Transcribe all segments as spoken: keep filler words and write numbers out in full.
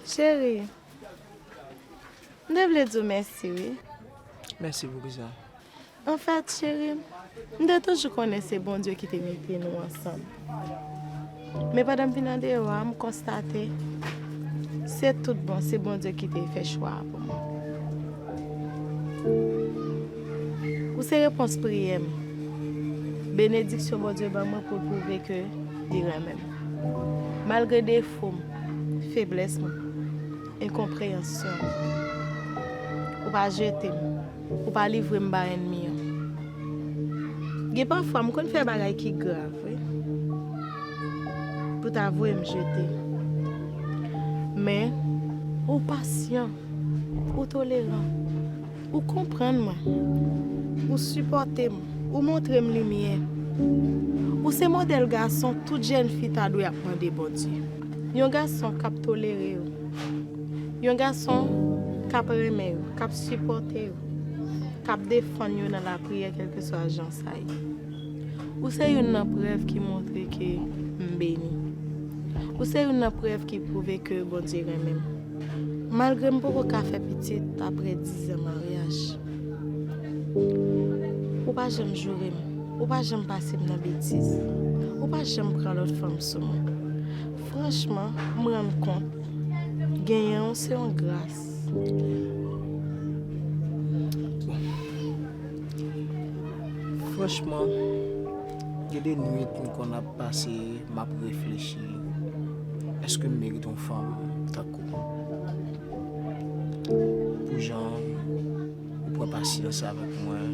Cheri, m te vle di w mèsi, wi. Mèsi pou kisa? Anfèt, cheri, m te toujou konnen se Bondye ki te mete nou ansanm. Men pandan m vin andeyò a, m konstate se tout bon, se Bondye ki te fè chwa a pou mwen. Ou se repons priyè m. Benediksyon Bondye ban mwen pou l pwouve ke li renmen m. Malgre defo m, feblès mwen, enkonpreyansyon m, ou pa jete m, ou pa livre m ba ènmi an. Gen pafwa m konn fè bagay ki grav, wi, pou ta voye m jete. Men, ou pasyan, ou toleran. Ou konprann mwen. Ou sipòte m. Ou montre m limyè. Ou se modèl gason tout jèn fi ta dwe ap mande Bondye. Yon gason k ap tolere yo. Yon gason k ap renmen yo, k ap sipòte yo, k ap defann yo nan lapriyè kèlkeswa jan sa ye. Ou se youn nan prèv ki montre ke m beni. Ou se youn nan prèv ki pwouve ke Bondye renmen m. Malgre m poko ka fè pitit apre dizan maryaj, ou pa janm joure m, ou pa janm pase m nan betiz, ou pa janm pran lòt fanm sou mwen. Franchman, m rann kont, genyen w se yon gras. Franchman, gen de nwit m konn ap pase, m ap reflechi, èske m merite yon fanm tankou w? Pou jan ou pran pasyans avèk mwen,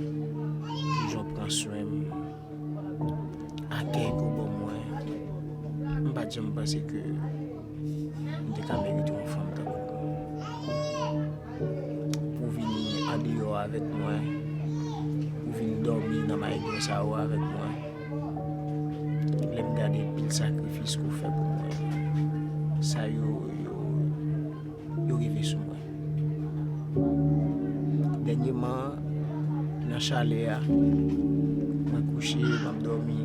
pou jan w pran swen m, akèy ke w ban mwen, m pa t janm panse ke m te ka merite yon fanm tankou w. Pou w vin andeyò avèk mwen, pou w vin dòmi nan mayonet sa yo avèk mwen. Lè m gade pil sakrifis ke w fè pou mwen, sa yo, yo, yo rive sou mwen. Dènyèman, nan chalè a, mwen kouche, m ap dòmi,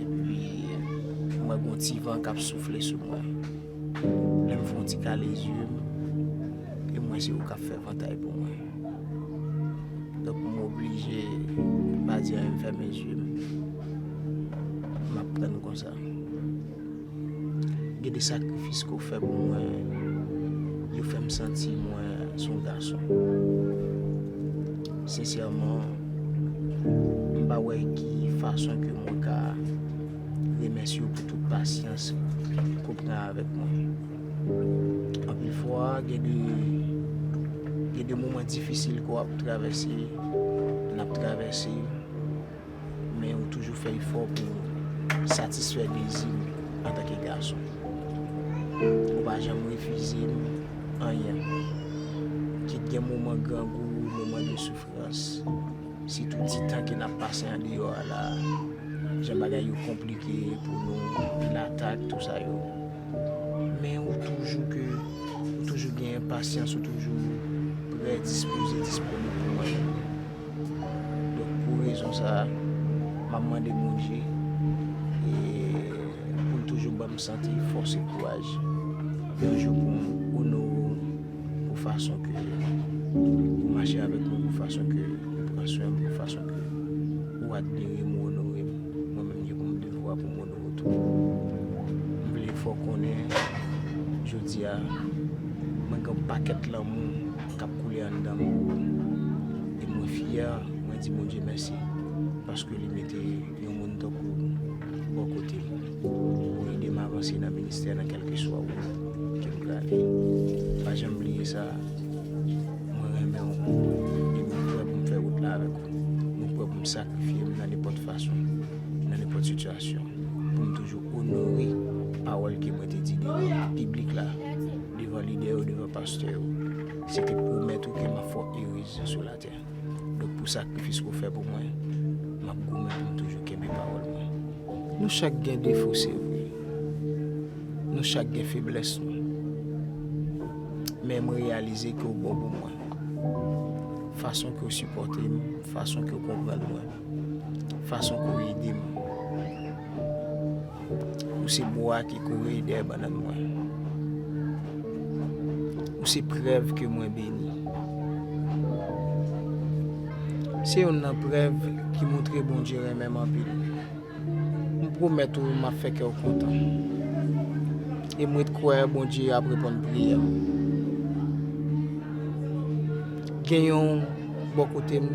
epi m wè gon ti van k ap soufle sou mwen. Lè m fè yon ti kale zye m, e m wè se ou k ap fè vantay pou mwen. Donk, m oblije pa di anyen, m fèmen zye m. M ap tann konsa. Gen de sakrifis ke w fè pou mwen, yo fè m santi mwen se yon gason. Sensèman, m pa wè ki fason ke mwen ka remèsye w pou tout pasyans ke w pran avèk mwen. Anpil fwa, gen de, gen de moman difisil ke w ap travèse, n ap travèse, men ou toujou fè efò pou satisfè dezi m antanke gason. Ou pa janm refize m anyen. Kit gen moman grangou, moman de soufrans, sitou ti tan ke n ap pase andeyò a la, jan bagay yo konplike pou nou, pil atak, tou sa yo. Men ou toujou ke, ou toujou gen pasyans, ou toujou prè, dispoze, disponib pou mwen. Donk, pou rezon sa a, m ap mande Bondye, e, pou l toujou ban m sante, fòs e kouraj, yon jou pou m onore w pou fason ke ou mache avèk mwen, pou fason ke ou pran swen m, pou fason ke ou admire m, ou onore m. Mwen menm, gen pou m devwa pou m onore w tou. M vle fè w konnen, jodi a, mwen gen yon pakèt lanmou k ap koule anndan m pou ou. E mwen fyè, mwen di Bondye mèsi, paske li mete yon moun tankou w bò kote m. Ou ede m avanse nan ministè, nan kèlkeswa wout ke m prale. Pa janm bliye sa, mwen renmen w. E mwen prè pou m fè wout la avèk ou. Mwen prè pou m sakrifye m nan nenpòt fason, nan nenpòt sitiyasyon, pou m toujou onore pawòl ke mwen te di devan piblik la, devan lidè yo, devan pastè yo. Se te pwomèt ou ke m ap fè w erez sou latè. Donk, pou sakrifis ke w fè pou mwen, m ap goumen pou m toujou kenbe pawòl mwen. Nou chak gen defo, se vre. Nou chak gen feblès nou. Men mwen reyalize ke w bon pou mwen. Fason ke w sipòte m, fason ke w konprann mwen, fason ke w ede m. Ou se bwa ki kouri dèyè bannann mwen. Se prèv ke mwen beni. Se youn nan prèv ki montre Bondye renmen m anpil. M pwomèt ou m ap fè kè w kontan. E m ret kwè Bondye ap reponn priyè m. Gen yon bò kote m,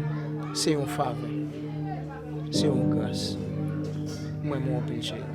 se yon favè. Se yon gras. M renmen w anpil, cheri.